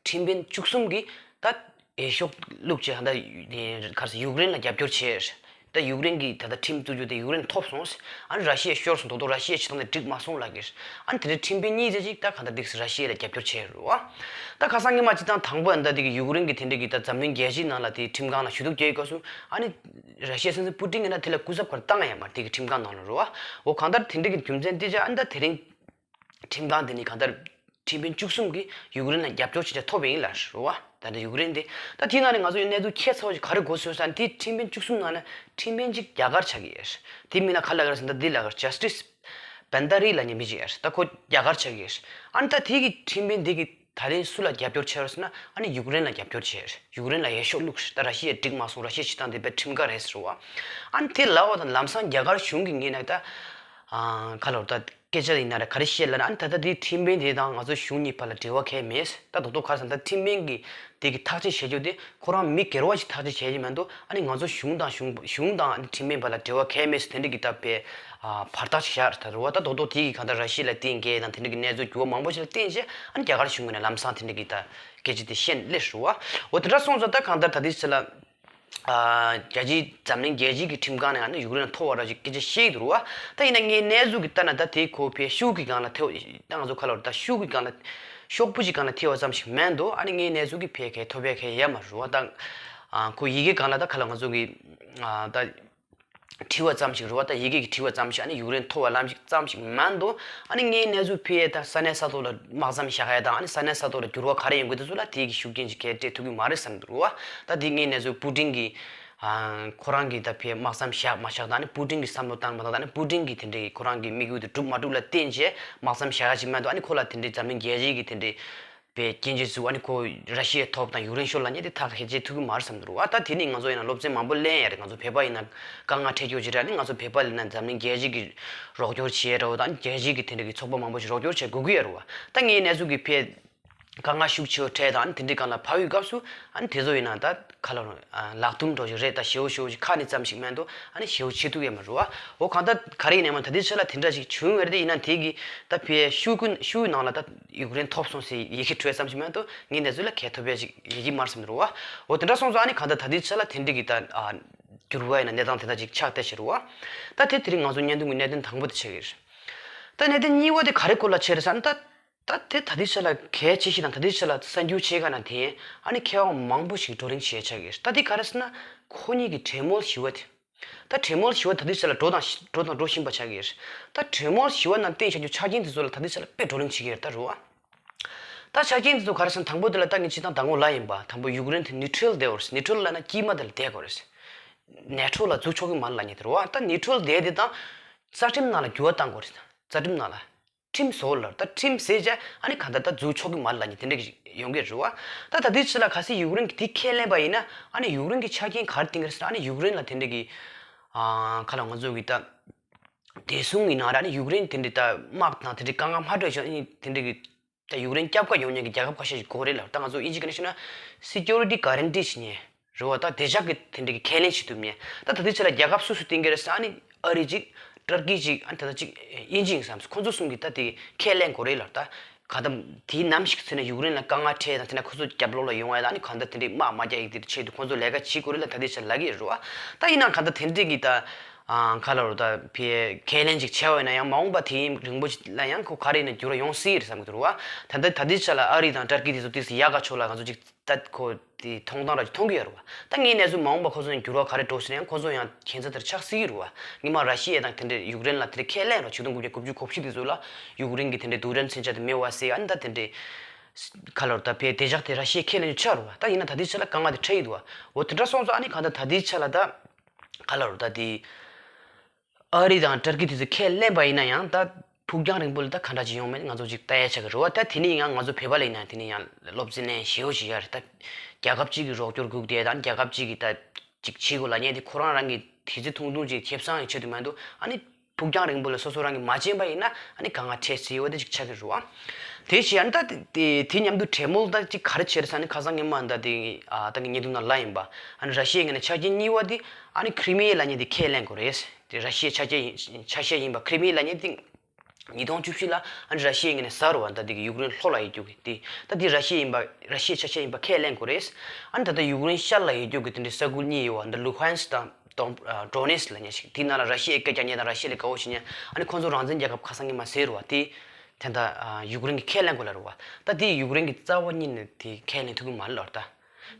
ཁྲིམས་དཔོན་བཅུ་གསུམ་གིས་ད་འོས་ཤོག་བླུགས་བྱས། ད་ལྟ་ཡུ་དེ་ག་རེ་ཟེར། ཡུཀ་རེན་ལ་རྒྱབ་སྐྱོར་བྱས། ད་ཡུཀ་རེན་གྱིས་ད་ལྟ་ཁྲིམས་བཙུགས་རྒྱུ་དེ་ཡུཀ་རེན་ཐོབ་སོང་། ཨ་ནི་ར་ཤི་ཡ་ཤོར་སོང་། ད་དུང་ར་ཤི་ཡའི་བྱེད་སྟངས་དེ་འགྲིག་མ་སོང་ལབ་ཀྱི་རེད། ཨ་ནི་དེ་འདྲའི་ཁྲིམས་དཔོན་གཉིས་ཙམ་ཅིག་ད་གང་ལྟར་འདུག་སེ་ར་ཤི་ཡ་ལ་རྒྱབ་སྐྱོར་བྱས་རེད་བ། ད་ཁ་སང་ཉི་མ་སྤྱིར་བཏང་དང་པོ་ད་འདི་གི་ཡུཀ་རེན་གྱི་དེ་འདྲ་གི་ད་འཛམ་གླིང་རྒྱལ་སྤྱིའི་ནང་ལ་དེ་ཁྲིམས་ཁང་ལ་ཞུ་གཏུག་བྱེད་སྐབས་སུ། ཨ་ནི་ར་ཤི་ཡ་སྲིད་འཛིན་པུ་ཏིན་གྱིས་ན་དེ་ལ་སྐུ་ཚབ་ག་རེ་བཏང་ཡ་མ་རེད། དེ་གི་ཁྲིམས་ཁང་ནང་ལ་རེད་བ། འོ་གང་ལྟར་དེ་འདྲ་གི་རྒྱུ་མཚན་དེ་ཅག་ཨ་ནི་ད་དེ་རིང་ཁྲིམས་ཁང་དེ་ནས་གང་ལྟར་ཁྲིམས་དཔོན་བཅུ་གསུམ་གྱིས་ཡུཀ་རེན་ལ་རྒྱབ་སྐྱོར་བྱེད་ཆ་ཐོབ་པ་ཡིན་ལབ་རེད་བ། ད་ལྟ་ཡུཀ་རེན་དེ། ད་དེའི་ནང་ནས་ང་ཚོ་ཡང་གནས་ཚུལ་ཁྱད་མཚར་བ་ཞིག་ག་རེ་གོ་སོང་ཟེར་ན། དེ་ཁྲིམས་དཔོན་བཅུ་གསུམ་ནང་ནས་ཁྲིམས་དཔོན་གཅིག་རྒྱ་གར་ཆགས་ཀྱི་ཡོད་རེད། དེ་མིང་ལ་ག་ལབ་ཀྱི་རེད་ཟེར་ན། ད་འདི་ལབ་ཀྱི་རེད། ཇ་སི་ཊི་སི་བན་དྷ་རི་ལབ་མཁན་མི་ཅིག་ཡོད་རེད། ད་ཁོ་རྒྱ་གར་ཆགས་ཀྱི་ཡོད་རེད། ཨ་ནི་ད་དེ་གི་ཁྲིམས་དཔོན་དེ་གིས་ད་ལན་སུ་ལ་རྒྱབ་སྐྱོར་བྱས་རེད་ཟེར་ན། ཨ་ནི་ཡུཀ་རེན་ལ་རྒྱབ་སྐྱོར་བྱས་རེད། ཡུཀ་རེན་ལ་འོས་ཤོག་བླུགས་རེད། ད་ར་ཤི་ཡ་འགྲིག་མ་སོང་། ར་ཤི་ཡའི་བྱེད་སྟངས་དེ་རྦད་ཁྲིམས་འགལ་རེད་ཟེར་བ། ཨ་ནི་དེ་ལབ་པ་དང་ལམ་སང་རྒྱ་གར་གཞུང་གི་ངོས་ནས་ད་ཨ་ག་ལབ་ད། སྐད་ཆ་ཡིན་ན་ར་ག་རེ་བཤད་ལབ་ན། ཨ་ནི་ད་ལྟ་དེ་ཁྲིམས་དཔོན་དེ་དང་ང་ཚོ་གཞུང་གཉིས་བར་ལ་འབྲེལ་བ་གང་ཡང་མེད། ད་རྡོག་རྡོག་ག་རེ་ཟེར་ན། ད་ཁྲིམས་དཔོན་གྱིས་དེ་གི་ཐག་གཅོད་བྱེད་རྒྱུ་དེ་ཁོ་རང་མི་སྒེར་བ་ཞིག་ཐག་གཅོད་བྱེད་ཀྱི་མ་གཏོགས། ཨ་ནི་ང་ཚོ་གཞུང་དང་གཞུང་གཞུང་དང་ཨ་ནི་ཁྲིམས་དཔོན་བར་ལ་འབྲེལ་བ་གང་ཡང་མེད་ཟེར། དེ་འདྲ་གི་ད་དཔེ་ཨ་བར་ཐག་ཅིག་བཞག་རེད་ད་རེད་བ། ད་རྡོག་རྡོག་དེ་གི་གང་ལྟར་ར་ཤི་ཡ་ལ་བརྟེན་མཁན་དང་དེ་འདྲ་གི་གནས་ཚུལ་འགྱུར་བ་མང་པོ་ཞིག་ལ་བརྟེན་བྱས། ཨ་ནི་རྒྱ་གར་གཞུང་གི་ནས་ལམ་སང་དེ་འདྲ་གི་ད་སྐད་ཆ་དེ་བཤད་སླེབས་རེད་བ། འོ་དེ་འདྲ་སོང་ཙང་ད་གང་ལྟར་ད་ལྟའི་ཆ་ལ། ཨ་རྒྱལ་སྤྱིའི་འཛམ་གླིང་རྒྱལ་སྤྱིའི་གི་ཁྲིམས་ཁང་ནས་ང་ཚོ་ཡུཀ་རེན་ལ་ཐོབ་པ་ར་ཅིག་སྐད་ཆ་བཤད་ཀྱི་འདུག་རེད་བ། ད་ཡིན་ན་ངའི་གནས་ཚུལ་གྱི་ལྟ་ན་ད་དེ་ཁོ་ཕའི་ཤུགས་ཀྱི་སྒང་ལ་ཐེབས། ད་ང་ཚོ་ག་ལབ་རེད། ད་ཤུགས་ཀྱི་སྒང་ལ་ཤོག་བུ་ཅིག་སྒང་ལ་ཐེབས་པ་ཙམ་ཞིག་མ་གཏོགས། ཨ་ནི་ངའི་གནས་ཚུལ་གྱི་ཕན་གང་ཐོབ་ཡ་གང་ཡོད་མ་རེད་བ། ད་ཨ་ཁོ་ཡི་གེ་སྒང་ལ་ད་ག་ལབ། ང་ཚོ་གི་ཨ་ད་བྲིས་པ་ཙམ་ཞིག་རེད་བ། ད་ཡི་གེ་གི་བྲིས་པ་ཙམ་ཞིག་ཨ་ནི་ཡུཀ་རེན་ཐོབ་པ་ལམ་ཞིག་ཙམ་ཞིག་མ་གཏོགས། ཨ་ནི་ངའི་གནས་ཚུལ་ཕར་ད་ས་གནས་ས་ཐོག་ལ་དམག་མཚམས་བཞག་ཡ་དང་། ཨ་ནི་ས་གནས་ས་ཐོག་ལ་འགྱུར་བ་ག་རེ་ཡོང་གི་འདུག་ཚུལ་ལ་དེ་གི་ཤུགས་རྐྱེན་ཅིག་གང་ཡང་སྤྲད་ཐུབ་ཀྱི་མ་རེད་བསམ་གྱི་འདུག་རེད་བ། ད་དེ་ངའི་གནས་ཚུལ་པུ་ཏིན་གྱིས་ཨ་ཁོ་རང་གིས་ད་ཕར་དམག་མཚམས་བཞག་མ་བཞག་དང་། ཨ་ནི་པུ་ཏིན་གྱིས་བསམ་བློ་བཏང་མ་བཏང་། ཨ་ནི་པུ་ཏིན་གྱིས་དེ་འདྲའི་ཁོ་རང་གི་དམིགས་ཡུལ་དེ་འགྲུབ་མ་འགྲུབ་ལ་བརྟེན་བྱས་དམག་མཚམས་བཞག་ཡ་ཅིག་མ་གཏོགས། ཨ་ནི་ཁོ་ལ་དེ་འདྲའི་འཛམ་གླིང་རྒྱལ་སྤྱིའི་གི་དེ་འདྲའི་པའི་རྐྱེན་གྱིས་བཟོས། ཨ་ནི་ཁོ་ར་ཤི་ཡ་ཐོབ་དང་ཡུཀ་རེན་ཤོར་ལབ་མཁན་དེ་ཐག་ཧེ་ཅིག་ཐུག་གི་མ་རེད་བསམ་གྱི་འདུག་རེད་བ། ད་དེ་ནི་ང་ཚོ་ཡིན་ན་སློབ་ཚན་མང་པོ་ལེན་ཡ་རེད། ང་ཚོ་བོད་པ་ཡིན་ན་དཀའ་ངལ་འཕྲད་རྒྱུ་ཅིག་རེད། ཨ་ནི་ང་ཚོ་བོད་པ་ཡིན་ན་འཛམ་གླིང་རྒྱལ་སྤྱིའི་གི་རོགས་སྐྱོར་བྱེད་ཡ་འདྲ་བོ་དང་། རྒྱལ་སྤྱིའི་གི་དེ་འདྲ་གི་ཚོགས་པ་མང་པོ་ཞིག་རོགས་སྐྱོར་བྱེད་དགོས་ཀྱི་ཡོད་རེད་བ། ད་ངའི་གནས་ཚུལ་གྱི་ཕར་དཀའ་ངལ་ཤུགས་ཆེ་བོ་འཕྲད་དང་། ཨ་ནི་དེ་འདྲའི་སྒང་ལ་བབས་ཡོད་སྐབས་སུ། ཨ་ནི་དེ་ཚོ་ཡིན་ན་ད་ག་ལབ་རུང་ཨ་ལག་རྡུམ་འདྲ་བོ་ཞིག་རེད། ད་ཞེ་བོ་ཞེ་བོ་ཞིག་ཁ་ནས་ཙམ་ཞིག་མ་གཏོགས་ཨ་ནི་ཞེ་བོ་བྱེད་ཐུབ་ཡོད་མ་རེད་བ། འོ་གང་ལྟར་ག་རེ་ཡིན་ནའི་མ་ད་ལྟའི་ཆ་ལ་དེ་འདྲ་ཞིག་བྱུང་ཡོད་རེད། དེ་ཡིན་ན་དེ་གི་ད་ཕར་ཤུགས་ཀུན་ཤུགས་ནང་ལ་ད་ཡུཀ་རེན་ཐོབ་སོང་ཟེར་ཡི་གེ་འཕྲོད་ཙམ་ཞིག་མ་གཏོགས་ངའི་གནས་ཚུལ་ལ་གང་ཡང་ཐོབ་ཡ་ཞིག་ཡོད་ཀྱི་མ་རེད་བསམ་གྱི་འདུག་རེད་བ། འོ་དེ་འདྲ་སོང་ཙང་ཨ་ནི་གང་ལྟར་ད་ལྟའི་ཆ་ལ་དེ་འདྲ་གི་ད་ཨ་འགྱུར་བ་ཡིན་ན་གནས་སྟངས་དེ་འདྲ་ཞིག་ཆགས་བསྡད་ཤག་རེད་བ། ད་དེ་དེ་རིང་ང་ཚོ་བརྙན་ཐུང་གི་གནད་དོན་དང་པོ་དེ་ཆགས་ཀྱི་རེད། ད་གནད་དོན་གཉིས་པ་དེ་ག་རེ་སྐོར་ལ་ཆགས་རེད་ཟེར་ན། ད་ད་དེ་ད་ལྟའི་ཆ་ལ་གལ་ཆེ་ཤོས་དང་། ད་ལྟའི་ཆ་ལ་གསར་འགྱུར་ཆེ་ཁག་ནང་དེ་ཨ་ནི་མཁས་དབང་མང་པོ་ཞིག་བགྲོ་གླེང་བྱས་ཆགས་ཀྱི་རེད། ད་དེ་ག་རེ་ཟེར་ན། ཁོ་གཉིས་ཀྱི་གྲོས་མོལ་བཞི་པ་དེ། ད་གྲོས་མོལ་བཞི་པ་ད་ལྟའི་ཆ་ལ་འགྲོ་དང་འགྲོ་དང་འགྲོ་བཞིན་པ་ཆགས་ཀྱི་རེད། ད་གྲོས་མོལ་བཞི་པ་ནང་བསྟན་བཞག་རྒྱུ་ཆ་རྐྱེན་དེ་ཚོ་ལ་ད་ལྟའི་ཆ་ལ་དཔེ་བགྲོ་གླེང་བྱེད་ཀྱི་རེད་ད་རེད་བ། ད་ཆ་རྐྱེན་དེ་ཚོ་ག་རེ་ཟེར་ན། དང་པོ་དེ་ལ་ད་ངས་སྤྱིར་བཏང་མདང་དགོང་ལབ་ཡིན་པ། དང་པོ་ཡུཀ་རེན་དེ་ནིའུ་ཊྲལ་བསྡད་ཡོད་རེད། ནིའུ་ཊྲལ་ལབ་ན་དཀྱིལ་མ་དེ་ལ་བསྡད་དགོས་རེད། ནེ་ཊོ་ལ་འཛུལ་ཆོག་གི་མ་རེད་ལབ་མཁན་དེ་རེད་བ། ད་ནིའུ་ཊྲལ་བསྡད་དེ་དང་རྩ་ཁྲིམས་ནང་ལ་འགྱུར་བ་གཏང་དགོས་རེད། རྩ་ཁྲིམས་ནང་ལ། ཁྲིམས་བཟོ་ལ། ད་ཁྲིམས་བཟོས་བྱས་ཨ་ནི་གང་ལྟར་ད་འཛུལ་ཆོག་གི་མ་རེད་ལབ་མཁན་དེ་འདྲ་ཞིག་ཡོང་གི་རེད་བ། ད་ད་ལྟའི་ཆ་ལ་གལ་སྲིད་ཡུཀ་རེན་གྱིས་དེ་ཁས་ལེན་པ་ཡིན་ན། ཨ་ནི་ཡུཀ་རེན་གྱིས་ཆ་རྐྱེན་ག་རེ་བཏིང་གི་རེད་ཟེར་ན། ཨ་ནི་ཡུཀ་རེན་ལ་དེ་འདྲ་གི་ཨ་ག་ལབ། ང་ཚོ་གི་ད་བདེ་སྲུང་གི་ནང་ར། ཨ་ནི་ཡུཀ་རེན་དེ་འདྲ་ད་དམག་དང་དེ་འདྲ་དཀའ་ངལ་མ་འཕྲད་བྱུང་། ཨ་ནི་དེ་འདྲ་གི་ད་ཡུཀ་རེན་སྐྱབས་ག་ཡོང་མཁན་གྱི་རྒྱལ་ཁབ་ཁ་ཤས་ཤིག་དགོས་རེད་ལབ། ད་ང་ཚོ་དབྱིན་ཇི་སྐད་ནས་ཞུས་ན་སི་ཀུ་རི་ཊི་གྷ་རན་ཊི་ཞུ་མཁན་རེད་བ། ད་བདེ་འཇགས་ཀྱི་དེ་འདྲ་གི་ཁས་ལེན་བྱེད་ཐུབ་མཁན། ད་ད་ལྟའི་ཆ་ལ་རྒྱལ་ཁབ་སོ་སོས་བཏིང་གི་རེད་ཟེར། ཨ་ནི་ཨ་རི་གཅིག་ཏུར་ཀི་གཅིག་ཨ་ནི་ད་ལྟ་གཅིག་དབྱིན་ཇི་ཡིན་བསམ། ཁོང་ཚོ་གསུམ་གྱིས་ད་དེ་ཁས་ལེན་དགོས་རེད་ལབ། ད་ག་ད་དེའི་ནམ་ཞིག་ཚེ་ན་ཡུཀ་རེན་ལ་དཀའ་ངལ་འཕྲད་དང་། དེ་ན་ཁོ་ཚོ་རྒྱབ་ལོགས་ལ་ཡོང་བ་དང་། ཨ་ནི་གང་ལྟར་དེ་འདྲའི་དམག་མ་རྒྱག་ཡག་དེ་ཆེད་དུ་ཁོང་ཚོ་ལས་ཀ་བྱེད་དགོས་རེད་ལབ། ད་ལྟའི་ཆ་ལ་ལབ་ཀྱི་ཡོད་རེད་བ། ད་ཡིན་ནའང་གང་ལྟར་དེ་འདྲ་གི་ད་ ཨ་ག་ལབ་རེད་ད། ཕའི་ཁས་ལེན་ཅིག་བྱས་པ་ཡིན་ན་ཡང་མ་འོངས་པ་དུས་ཡུན་རིང་པོ་ཞིག་ལ་ཡང་ཁོ་ག་རེ་ཡིན་ན་འགྱུར་བ་ཡོང་སྲིད་རེད་བསམ་གྱི་འདུག་རེད་བ། ད་ལྟ་ད་ལྟའི་ཆ་ལ་ཨ་རི་དང་ཏུར་ཀི་དེ་ཚོ་ཏོག་ཙམ་ཡག་ག་ཕྱོགས་ལ་ང་ཚོ་ཅིག་ད་ཁོ་དེ་མཐོང་སྟངས་ར་ཅིག་མཐོང་གི་ཡོད་རེད་བ། ད་ངའི་གནས་ཚུལ་མ་འོངས་པ་ཁོ་ཚོ་ཡང་འགྱུར་བ་ག་རེ་འགྲོ་སྲིད་ན་ཡང་ཁོ་ཚོ་ཡང་ཁྱད་མཚར་དེར་ཆགས་སྲིད་ཀྱི་རེད་བ། སྔོན་མ་ར་ཤི་ཡ་དང་དེ་འདྲའི་ཡུཀ་རེན་ལ་དེ་འདྲའི་ཁས་ལེན་རོགས་ཆིག་སྟོང་དགུ་བརྒྱ་དགུ་བཅུ་གོ་བཞི་དེ་ཚོ་ལ་ཡུཀ་རེན་གྱི་དེ་འདྲའི་རྡུལ་ཕྲན་མཚོན་ཆ་དེ་མེད་པ་བཟོས། ཨ་ནི་ད་དེ་འདྲའི་ག་ལབ་རེད་ད། ཕའི་བདེ་འཇགས་དེ་ར་ཤི་ཡས་ཁས་ལེན་རྒྱུ་ཆགས་རེད་བ། ད་ཡིན་ན་ད་ལྟའི་ཆ་ལ་དཀའ་ངལ་དེ་འཕྲད་ཡི་འདུག་བ། འོ་དེ་འདྲ་སོང་ཙང་ཨ་ནི་གང་ལྟར་ད་ལྟའི་ཆ་ལ་ད་ག་ལབ་རེད་ད། དེ་ཨ་རི་དང་ཏུར་ཀི་དེ་ཚོས་ཁས་ལེན་པ་ཡིན་ན་ཡང་ད་ཕུགས་རྒྱང་རིང་པོ་ལ་ད་ག་འདྲ་ཅིག་ཡོང་མིན་ང་ཚོ་ཅིག་ལྟ་ཡ་ཆགས་ཀྱི་རེད་བ། ད་དེ་ནས་ཡང་ང་ཚོ་བོད་པ་ལ་ཡིན་ན་དེ་ནས་ཡང་སློབ་ཚན་ལེན་ཞེ་པོ་ཅིག་ཡོད་རེད་ད། རྒྱལ་ཁབ་གཅིག་གི་རོགས་སྐྱོར་སྒུག་བསྡད་དང་རྒྱལ་ཁབ་གཅིག་གིས་ད་ཅིག་བྱེད་དགོས་ལབ་མཁན་དེ་ཁོ་རང་རང་གི་དུས་ཚོད་ཐུང་ཐུང་ཅིག་ཁེ་བཟང་གི་ཆེད་དུ་མ་གཏོགས་ཨ་ནི་ཕུགས་རྒྱང་རིང་པོ་ལ་སོ་སོ་རང་གིས་མ་བྱས་པ་ཡིན་ན་ཨ་ནི་དཀའ་ངལ་འཕྲད་སྲིད་པ་དེ་ཅིག་ཆགས་ཀྱི་རེད་བ། དེ་བཞིན་ཨ་ནི་ད་དེ་དེ་མཉམ་དུ་གྲོས་མོལ་ད་ཅིག་ག་རེ་བྱས་རེད་ཟེར་ན་ཁ་སང་ཉི་མ་ད་དེ་ཨ་ད་ངས་བརྙན་ཐུང་ནང་ལབ་ཡིན་པ། ཨ་ནི་ར་ཤི་ཡའི་ངོས་ནས་ཆ་རྐྱེན་གཉིས་པ་དེ་ཨ་ནི་ཁི་རི་མི་ཡ་ལབ་མཁན་དེ་ཁས་ལེན་དགོས་རེད། དེ་ར་ཤི་ཡའི་ཆ་རྐྱེན་ཡིན་ཆ་ཤས་ཡིན་པ་ཁི་རི་མི་ཡ་ལབ་མཁན་དེ། ཉིས་སྟོང་བཅུ་བཞི་ལ་ཨ་ནི་ར་ཤི་ཡའི་ངོས་ནས་ཟ་རུ་བ་ད་དེ་གི་ཡུཀ་རེན་ལྷོ་ལ་ཡོད་རྒྱུ་གི་དེ་ད་དེ་ར་ཤི་ཡ་ཡིན་པ་ར་ཤི་ཡའི་ཆ་ཤས་ཡིན་པ་ཁས་ལེན་དགོས་རེད། ཨ་ནི་ད་ལྟ་ཡུཀ་རེན་ཤར་ལ་ཡོད་རྒྱུ་གི་དེ་འདྲའི་ས་ཁུལ་གཉིས་ཡོད་བ། འདི་ལུ་ཧན་སི་དང་དོན་ཌོ་ནེ་སི་ལབ་མཁན་ཞིག་དེའི་ནང་ལ་ར་ཤི་ཡའི་སྐད་རྒྱག་མཁན་དང་ར་ཤི་ཡ་ལ་དགའ་བོ་བྱེད་མཁན་ཨ་ནི་ཁོང་ཚོ་རང་བཙན་རྒྱལ་ཁབ་ཁ་སང་ཉི་མ་ཟེར་རུ་བ་དེ་ད་ལྟ་ཡུཀ་རེན་གྱིས་ཁས་ལེན་དགོས་ལབ་རུ་བ། ད་དེ་ཡུཀ་རེན་གྱི་རྩ་བ་ཉིད་ནས་དེ་ཁས་ལེན་ཐུབ་ཀྱི་མ་རེད་ལབ་ད།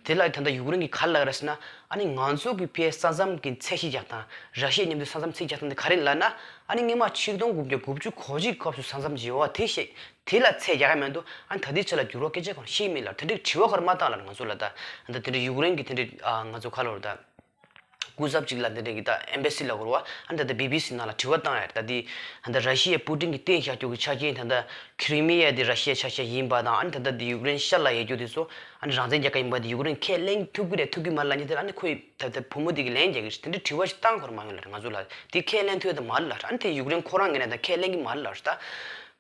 དེ་ལ་ད་ལྟ་ཡུཀ་རེན་གྱིས་ག་རེ་ལབ་རེད་ཟེར་ན། ཨ་ནི་ང་ཚོ་གི་ཕའི་ས་མཚམས་ཀྱི་ཚད་གཞི་རྒྱག་སྟངས་ར་ཤི་ཡའི་མཉམ་དུ་ས་མཚམས་ཚད་གཞི་རྒྱག་སྟངས་དེ་ག་རེ་ལབ་ན། ཨ་ནི་སྔོན་མ་ཆིག་སྟོང་དགུ་བརྒྱ་དགུ་བཅུ་གོ་གཅིག་སྐབས་སུ་ས་མཚམས་བརྗེ་བ་དེ་བཤད་དེ་ལ་ཚད་རྒྱག་ཡ་མེད་འདུག་ཨ་ནི་ད་ལྟའི་ཆ་ལ་འགྱུར་བ་སྐད་ཆ་གང་ཤེས་མེད་ལ་དེ་འདྲའི་དྲི་བ་ག་རེ་མ་བཏང་ལ་ང་ཚོ་ལ་ད་ད་དེ་འདྲའི་ཡུཀ་རེན་གྱི་དེ་འདྲའི་ཨ་ང་ཚོ་ག་ལབ་རེད་ད། སྐུ་ཚབ་ཅིག་ལ་འདི་འདྲ་གི་ད་ཨེམ་བྷེ་སི་ལ་གོ་ར་བ། ཨ་ནི་ད་ལྟ་བི་བི་སི་ནང་ལ་དྲི་བ་བཏང་ཡ་རེད། ད་འདི་ད་ལྟ་ར་ཤི་ཡའི་པུ་ཏིན་གྱིས་བཏིང་བཞག་རྒྱུ་གི་ཆ་རྐྱེན་ད་ལྟ་ཁི་རི་མི་ཡ་དེ་ར་ཤི་ཡའི་ཆ་ཤས་ཡིན་པ་དང་ཨ་ནི་ད་ལྟ་འདི་ཡུཀ་རེན་ཤར་ལ་ཡོད་རྒྱུ་དེ་ཚོ་ཨ་ནི་རང་བཙན་རྒྱལ་ཁབ་ཡིན་པ་དེ་ཡུཀ་རེན་ཁས་ལེན་ཐུབ་ཀྱི་རེད་ཐུབ་ཀྱི་མ་རེད་ལབ་མཁན་དེ་ལ་ཨ་ནི་ཁོས་ད་ལྟ་བུ་མོ་དེ་གི་ལན་རྒྱག་གི་རེད། དེ་འདྲའི་དྲི་བ་ཞིག་བཏང་གོ་ར་མ་ཡོང་ལ་རེད་ང་ཚོ་ལ་དེ་ཁས་ལེན་ཐུབ་ཡ་ད་མ་རེད་ལ་རེད། ཨ་ནི་དེ་ཡུཀ་རེན་ཁོ་རང་ངོས་ནས་ད་ཁས་ལེན་གི་མ་རེད་ལ་རེད་ད།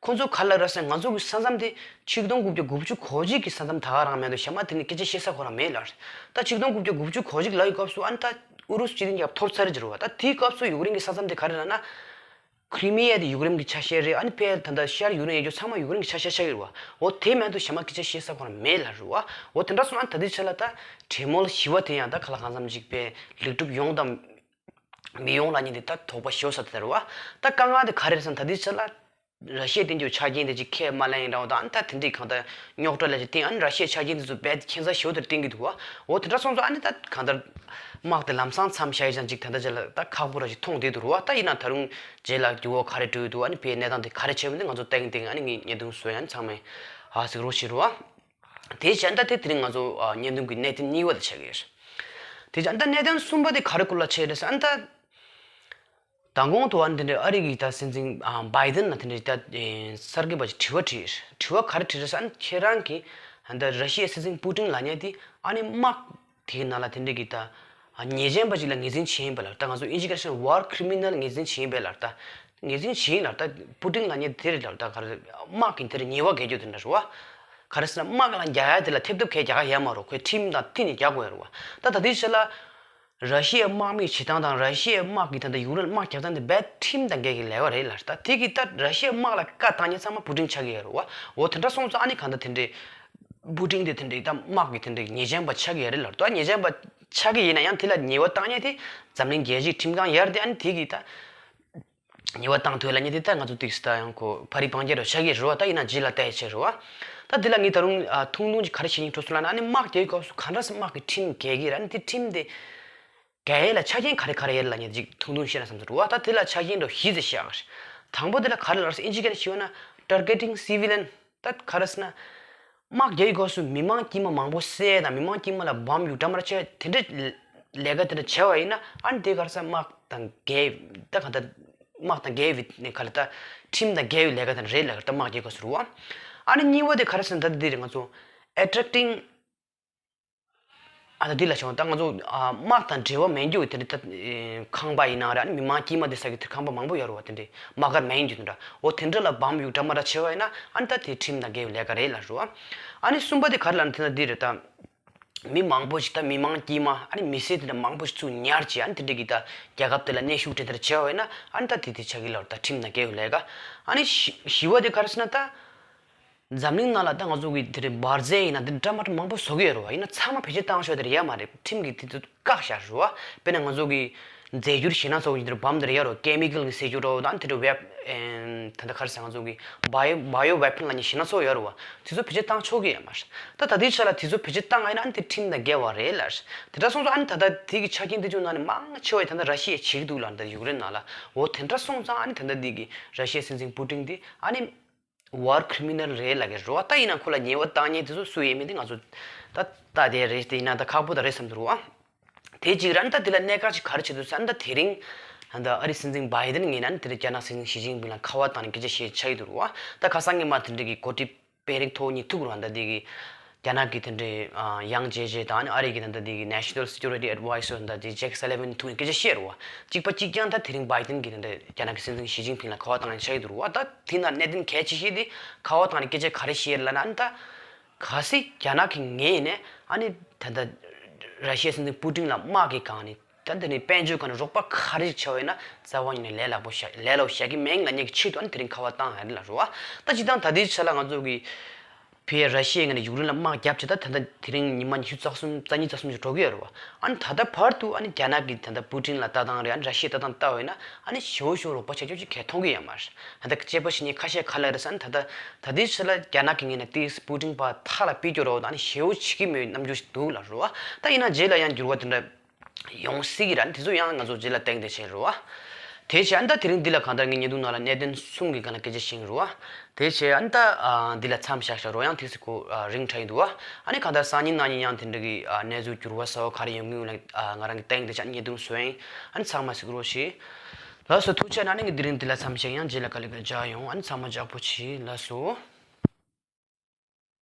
ཁོ་ཚོ་ག་ལ་ར་ཟེར་ང་ཚོ་གི་ས་མཚམས་དེ་ཆིག་སྟོང་དགུ་བརྒྱ་དགུ་བཅུ་གོ་གཅིག་གི་ས་མཚམས་ད་ག་རང་མེད་དུ་ཞེ་མ་དེ་ནི་སྐད་ཆ་བཤད་ས་ཁོ་རང་མེད་ལ། ད་ཆིག་སྟོང་དགུ་བརྒྱ་དགུ་བཅུ་གོ་གཅིག་ལ་ཡི་སྐབས་སུ་ཨ་ནི་ད་ཨུ་རུ་སུ་སྤྱི་མཐུན་རྒྱལ་ཁབ་འཐོར་ཚར་གྱི་རེད་བ། ད་དེའི་སྐབས་སུ་ཡུཀ་རེན་གི་ས་མཚམས་དེ་ག་རེ་ལབ་ན། ཁི་རི་མི་ཡ་དེ་ཡུཀ་རེན་གི་ཆ་ཤས་རེད། ཨ་ནི་ཕལ་ད་ལྟ་ཤར་ཡུཀ་རེན་ཡོད་རྒྱུ་ཚང་མ་ཡུཀ་རེན་གི་ཆ་ཤས་ཆགས་ཀྱི་རེད་བ། འོ་དེ་མེད་དུ་ཞེ་མ་སྐད་ཆ་བཤད་ས་ཁོ་རང་མེད་ལ་རེད་བ། འོ་དེ་འདྲ་སོང་ཨ་ནི་ད་ལྟའི་ཆ་ལ་ད་གྲོས་མོལ་བཞི་བ་དེ་ཡང་ད་ག་ལ་གང་འཚམ་ཅིག་པས་ལེགས་གྲུབ་ཡོང་དང་མི་ཡོང་ལབ་མཁན་དེ་ད་དོགས་པ་ཞེ་པོ་ཟ་ད་ད་རེད་བ། ད་དཀའ་ངལ་དེ་ག་རེ་རེད་ཟེར་ན་ད་ལྟའི་ཆ་ལ། ར་ཤི་ཡས་བཏིང་རྒྱུ་ཆ་རྐྱེན་དེ་ཅིག་ཁས་མ་ལེན་ཡིན་འདྲ་བོ་དང་ཨ་ནི་ད་དེ་འདྲའི་གང་ལྟར་རྙོག་དྲ་ལས་ཅིག་བཏིང་ཨ་ནི་ར་ཤི་ཡའི་ཆ་རྐྱེན་དེ་ཚོ་རྦད་དེ་ཁྱད་མཚར་ཞེ་པོ་དེར་བཏིང་གི་འདུག་བ། འོ་དེ་འདྲ་སོང་ཙང་ཨ་ནི་ད་གང་ལྟར་དམག་དེ་ལམ་སང་མཚམས་བཞག་ཡིན་ཙང་ཅིག་ད་ལྟ་རྗེས་ལ་ད་ཁག་པོ་ར་ཅིག་མཐོང་བསྡད་འདུག་རེད་བ། ད་ཡིན་ན་ད་རུང་རྗེས་ལ་འགྱུར་བ་ག་རེ་འགྲོ་ཡི་འདུག་ཨ་ནི་ཕའི་གནས་སྟངས་དེ་ག་རེ་ཆགས་ཡོད་འདུག་ང་ཚོ་ལྟ་གིན་ལྟ་གིན་ཨ་ནི་ངས་བརྙན་ཐུང་བཟོས་ཡ་ཨ་ནི་ཚང་མས་ཧ་གཟིགས་རོགས་བྱེད་རེད་བ། དེ་བྱས་ཨ་ནི་ད་དེ་དེ་རིང་ང་ཚོ་ཨ་བརྙན་ཐུང་གི་གནད་དོན་གཉིས་པ་དེ་ཆགས་ཀྱི་ཡོད་རེད། དེ་བྱས་ཨ་ནི་ད་གནད་དོན་གསུམ་པ་དེ་ག་རེ་སྐོར་ལ་ཆགས་ཡོད་རེད་ཟེར་ཨ་ནི་ད། མདང་དགོང་དུ་ཨ་ནི་དེ་འདྲའི་ཨ་རི་གི་ད་སྲིད་འཛིན་ཨ་བྷའི་ཏན་ལ་དེ་འདྲའི་ད་ཨེ་གསར་འགོད་པ་ཅིག་དྲི་བ་དྲིས། དྲི་བ་ག་རེ་དྲིས་རེད་ཟེར་ཨ་ནི་ཁྱེད་རང་གིས་ཨ་ནི་ད་ར་ཤི་ཡའི་སྲིད་འཛིན་པུ་ཏིན་ལབ་མཁན་དེ་ཨ་ནི་དམག་དེའི་ནང་ལ་དེ་འདྲའི་གི་ད་ཨ་ཉེས་ཅན་པ་ཅིག་ལ་ངོས་འཛིན་བྱེད་ཡིན་པ་ལ་ད་ང་ཚོ་ཨིན་ཇི་སྐད་ཆ་ནས་war criminal ངོས་འཛིན་བྱེད་ཡིན་པ་ལ་ད་ངོས་འཛིན་བྱེད་ཡིན་ལ་ད་པུ་ཏིན་ལབ་མཁན་དེ་རེད་ལ་ད་ག་རེ་དམག་གི་དེར་ཉེས་པ་འགེལ་རྒྱུ་དེ་འདྲ་རེད་བ། ག་རེ་ཟེར་ན་དམག་ལ་རྒྱག་ཡ་དེ་ལ་ཐེབས་ཐུབ་མཁན་རྒྱག་ག་ཡ་མ་རེད། ཁོས་ཁྲིམས་དང་མཐུན་ནས་རྒྱག་དགོས་ཡ་རེད་བ། ད་ད་ལྟའི་ཆ་ལ། ར་ཤི་ཡའི་དམག་མིའི་བྱེད་སྟངས་དང་ར་ཤི་ཡའི་དམག་གིས་ད་ལྟ་ཡུཀ་རེན་ལ་དམག་རྒྱག་སྟངས་དེ་རྦད་ཁྲིམས་དང་འགལ་གྱི་ལས་ཀ་རེད་ལབ་རེད། ད་དེ་གིས་ད་ར་ཤི་ཡའི་དམག་ལ་བཀའ་བཏང་མཁན་ཚང་མ་པུ་ཏིན་ཆགས་ཀྱི་ཡོད་རེད་བ། འོ་དེ་འདྲ་སོང་ཙང་ཨ་ནི་གང་ལྟར་དེ་འདྲའི་པུ་ཏིན་དེ་དེ་འདྲའི་ད་དམག་གི་དེ་འདྲའི་ཉེས་ཅན་པ་ཆགས་ཀྱི་ཡོད་རེད་ལབ་རེད། ད་ཉེས་ཅན་པ་ཆགས་ཀྱི་ཡིན་ན་ཡང་དེ་ལ་ཉེས་པ་བཏང་མཁན་དེ་འཛམ་གླིང་རྒྱལ་སྤྱིའི་ཁྲིམས་ཁང་ཡར་དེ་ཨ་ནི་དེ་གིས་ད། ཉེས་པ་བཏང་ཐུབ་ལ་ཉེ་དེ་ལྟར་ང་ཚོ་ཏིག་སི་ད་ཡང་ཁོ་ཕ་རི་སྤང་རྒྱ་རུ་ཆགས་ཀྱི་རེད་བ། ད་ཡིན་ན་རྗེས་ལ་ལྟ་ཡི་ཆེ་རེད་བ། ད་འདི་ལ་ངས་ད་རུང་ཨ་ཐུང་ཐུང་ཅིག་ག་རེ་བཤད་སྙིང་འདོད་སོང་ལབ་ན་ཨ་ནི་དམག་རྒྱག་གི་སྐབས་སུ་ག་འདྲ་སེ་དམག་གི་ཁྲིམས་འགལ་གྱི་རེད། ཨ་ནི་དེ་ཁྲིམས་དེ་འགལ་ཡས་ལ་ཆ་རྐྱེན་ག་རེ་ག་རེ་ཡོད་ལབ་ཉེ་ཅིག་ཐུང་ཐུང་བཤད་ན་བསམ་ཚུལ་རེད་བ། ད་དེ་ལ་ཆ་རྐྱེན་འདྲ་བཞི་ཙམ་བཤད་ཡ་རེད། དང་པོ་དེ་ལ་ག་རེ་ལབ་ཟེར་ཨིན་ཇི་སྐད་ནས་ཞུས་ན་targeting civilian། ད་ག་རེ་ཟེར་ན། དམག་རྒྱག་གི་སྐབས་སུ་མི་མང་དཀྱུས་མ་མང་པོ་བསད་དང་མི་མང་དཀྱུས་མ་ལ་བམ་གཡུག་འདྲ་མར་བྱས་དེ་འདྲའི་ལས་ཀ་དེ་འདྲ་བྱས་པ་ཡིན་ན་ཨ་ནི་དེ་ག་རེ་ཟེར་དམག་དང་འགལ་ད་ག་ད་དམག་དང་འགལ་བའི་ནས་ག་ལ་ད་ཁྲིམས་དང་འགལ་བའི་ལས་ཀ་དེ་འདྲ་རེད་ལབ་ད་དམག་རྒྱག་གི་སྐབས་སུ་རུ་བ། ཨ་ནི་གཉིས་པ་དེ་ག་རེ་ཟེར་ན་ད་འདི་རེད། ང་ཚོ་attracting ཨ་ད་འདི་ལ་བྱུང་ད་ང་ཚོ་ཨ་དམག་དང་འབྲེལ་བ་མེད་རྒྱུ་དེ་འདྲ་ད་ཁང་པ་ཡིན་ན་རེད། ཨ་ནི་མི་མང་དཀྱུས་མ་དེ་ས་གི་དེ་ཁང་པ་མང་པོ་ཡོད་རེད་བ། དེ་འདྲའི་དམག་སྒར་མེད་རྒྱུ་དེ་འདྲ་འོ་དེ་འདྲ་ལ་བམ་གཡུག་འདྲ་མ་འདྲ་བྱས་པ་ཡིན་ན་ཨ་ནི་ད་དེ་ཁྲིམས་དང་འགལ་བའི་ལས་ཀ་རེད་ལབ་རེད་བ། ཨ་ནི་གསུམ་པ་དེ་ག་རེ་ལབ་ན་དེ་ན་འདི་རེད་ད། མི་མང་པོ་ཞིག་ད་མི་མང་དཀྱུས་མ་ཨ་ནི་མི་སེར་དེ་འདྲ་མང་པོ་ཞིག་ཚུར་ཉར་བྱས་ཨ་ནི་དེ་འདྲ་གི་ད་རྒྱལ་ཁབ་དེ་ལ་གནོན་ཤུགས་དེ་འདྲ་བྱས་པ་ཡིན་ན་ཨ་ནི་ད་དེ་དེ་ཆགས་ཀྱི་ལབ་རེད་ད། ཁྲིམས་དང་འགལ་བའི་ལས་ཀ། ཨ་ནི་བཞི་བཞི་བ་དེ་ག་རེ་ཟེར་ན་ད། འཛམ་གླིང་ནང་ལ་ད་ང་ཚོ་གི་དེ་རིང་འབར་རྫས་ཡིན་ན་འདི་འདྲ་མ་འདྲ་མང་པོ་བཟོ་གི་ཡོད་རེད་བ། ཡིན་ན་ཚང་མ་བེད་སྤྱོད་བཏང་ཆོག་དེ་རེད་ཡ་མ་རེད། ཁྲིམས་ཀྱིས་དེ་ཚོ་བཀག་བཞག་རེད་བ། དཔེར་ན་ང་ཚོ་གི་ རྫས་འགྱུར་ཞེ་ན་ཚོགས་ཀྱི་འདིར་བམ་འདིར་ཡོད་རོ། ཀེ་མི་ཀལ་གྱི་རྫས་འགྱུར་རོ་དང་དེ་འདྲ་ཝེབ་ཨེམ་ད་ལྟ་ག་རེ་ཟེར་ང་ཚོ་གི་བྷའི་ཡོ་བྷའི་ཡོ་ཝེ་པན་ལ་ནི་ཞེ་ན་ཚོགས་ཡོད་རོ་བ། དེ་ཚོ་བེད་སྤྱོད་བཏང་ཆོག་གི་ཡོད་མ་རེད། ད་ད་ལྟའི་ཆ་ལ་དེ་ཚོ་བེད་སྤྱོད་བཏང་ཡིན་ན་ཨ་ནི་དེ་ཁྲིམས་དང་འགལ་བ་རེད་ལ། དེ་འདྲ་སོང་ཙང་ཨ་ནི་ད་ལྟ་དེ་གི་ཆ་རྐྱེན་དེ་ཚོ་ནང་ནས་མང་ཆེ་བ་ད་ལྟ་ར་ཤི་ཡས་བྱེད་ཀྱི་འདུག་ལ་ད་ཡུཀ་རེན་ནང་ལ། འོ་དེ་འདྲ་སོང་ཙང་ཨ་ནི་ད་ལྟ་དེ་གི་ར་ཤི་ཡའི་སྲིད་འཛིན་པུ་ཏིན་དེ་ཨ་ནི་ཝར་ཁི་རི་མི་ནལ་རེད་ལབ་ཀྱི་རེད་བ། ད་ཡིན་ན་ཁོ་ལ་ཉེས་པ་བཏང་མཁན་དེ་ཚོ་སུ་ཡིན་མིན་དེ་ང་ཚོ་ད་ལྟ་དེ་རེད། དེ་ཡིན་ན་ད་ཁག་པོ་ད་རེད་བསམ་འདུག་རེད་བ། དེ་གཅིག་རེད། ཨ་ནི་ད་དེ་ལ་གནད་འགག་ཅིག་ག་རེ་བྱེད་འདུག་ཟེར་ན། ད་དེ་རིང་ད་ལྟ་ཨ་རིའི་སྲིད་འཛིན་བྷའི་ཌེན་ངོས་ནས་ཨ་ནི་དེ་རིང་རྒྱ་ནག་སྲིད་འཛིན་ཞི་ཅིན་ཕིང་ལ་ཁ་པར་བཏང་ནས་སྐད་ཆ་བཤད་ཆགས་ཀྱི་འདུག་རེད་བ། ད་ཁ་སང་ཉི་མ་དེ་འདྲ་གི་འགོ་ཁྲིད་པད་རིགས་ཐོག་གཉིས་ཐུག་རུང་ད་འདི་གི་རྒྱ་ནག་གི་དེ་འདྲའི་ཡང་ཇེ་ཇེ་དང་ཨ་རི་གི་ད་ལྟ་འདི་གི་National Security Advisor ད་འདི་ཇེག་སེ་ལི་ཝན་ཐུག་ནས་སྐད་ཆ་བཤད་རུང་བ། གཅིག་པ་གཅིག་རྐྱང་ད་དེ་རིང་བྷའི་ཏིན་གི་ད་ལྟ་རྒྱ་ནག་གི་སྲིད་འཛིན་ཞི་ཅིན་ཕིང་ལ་ཁ་པར་བཏང་ནས་ཆགས་ཀྱི་འདུག་རུང་བ། ད་དེ་ན་གནད་དོན་གལ་ཆེ་ཤོས་དེ་ཁ་པར་བཏང་ནས་སྐད་ཆ་ག་རེ་བཤད་ལབ་ན། ཨ་ནི་ད་གལ་སྲིད་རྒྱ་ནག་གི་ངོས་ནས་ཨ་ནི་ད་ལྟ་ར་ཤི་ཡའི་སྲིད་འཛིན་པུ་ཏིན་ལ་དམག་གི་སྒང་ནས། ད་འདི་ནི་དཔལ་འབྱོར་སྒང་ནས་རོགས་པ་ག་རེ་བྱས་པ་ཡིན་ན་རྩ་བ་ཉིད་ནས་ལས་སླ་པོ་བཞག་ལས་སླ་པོ་བཞག་གི་མེད་ལབ་མཁན་གྱི་ཆེད་དུ་ཨ་ནི་དེ་རིང་ཁ་པར་བཏང་ཡ་རེད་ལབ་རེད་བ། ད་སྤྱིར་བཏང་ད་ལྟའི་ཆ་ལ་ང་ཚོ་གི་ཕ་གིའི་ར་ཤི་ཡའི་ངོས་ནས་ཡུཀ་རེན་ལ་དམག་བརྒྱབ་བྱས། ད་ད་ལྟ་དེ་རིང་ཉི་མ་ཉི་ཤུ་རྩ་གསུམ་རྩ་གཉིས་རྩ་གསུམ་ཞིག་འགྲོ་གི་ཡོད་རེད་བ། ཨ་ནི་ད་ལྟ་བར་དུ་ཨ་ནི་རྒྱ་ནག་གིས་ད་ལྟ་པུ་ཏིན་ལ་ལྟ་སྟངས་རེད། ཨ་ནི་ར་ཤི་ཡའི་ལྟ་སྟངས་ལྟ་བ་ཡིན་ན་ཨ་ནི་ཞེ་པོ་ཞེ་པོ་རོགས་པ་བྱེད་ཆོག་ཅིག་གང་ཡང་མཐོང་གི་ཡོད་མ་རེད། ད་ལྟ་དཔྱད་པ་བྱེད་མཁན་ཁ་ཤས་ཁ་ལ་རེད་ཟེར། ཨ་ནི་ད་ལྟ་ད་ལྟའི་ཆ་ལ་རྒྱ་ནག་གི་ངོས་ནས་དེ་པུ་ཏིན་ཕར་ཐག་ལ་ཕུད་རྒྱུ་རོགས་ད་ཨ་ནི་ཞེ་པོ་བྱེད་ཀྱི་མེད་རྣམ་འགྱུར་ཞིག་འདུག་ལབ་རེད་བ། ད་ཡིན་ན་རྗེས་ལ་ཡང་འགྱུར་བ་དེ་འདྲ་ཡོང་སྲིད་ཀྱི་རེད། དེ་ཚོ་ཡང་ང་ཚོ་རྗེས་ལ་བསྟན་བསྡད་བྱས་རེད་བ། དེ་བྱས་ཨ་ནི་ད་དེ་རིང་འདི་ལ་གང་ལྟར་ངའི་བརྙན་ཐུང་ནང་ལ་གནད་དོན་གསུམ་གྱི་སྒང་ལ་སྐད་ཆ་བཤད་ཀྱི་རེད་བ། དེ་བྱས་ཨ་ནི་ད་ཨ་འདི་ལ་མཚམས་བཞག་བཞག་རོགས། ཡང་ཐེངས་སུ་ཁོ་ཨ་རིང་དྲགས་ཀྱི་འདུག་བ། ཨ་ནི་གང་ལྟར་སང་ཉིན་གནངས་ཉིན་ཡང་དེ་འདྲ་གི་ཨ་གནས་ཚུལ་འགྱུར་བ་གསར་པ་ག་རེ་ཡོང་གི་ཡོད་ལ་ཨ་ང་རང་གིས་བསྟན་བསྡད་བྱས་བརྙན་ཐུང་བཟོ་ཡིན། ཨ་ནི་ཚང་མ་གཟིགས་རོགས་བྱེད། ལགས་སོ། ཐུགས་རྗེ་གནང་། ཨ་ནི་ངས་དེ་རིང་འདི་ལ་མཚམས་བཞག་ཡང་རྗེས་ལ་ག་ལེ་ག་ལེ་མཇལ་ཡོང་། ཨ་ནི་ཚང་མ་ལྗགས་པོ་བྱེད། ལགས་སོ།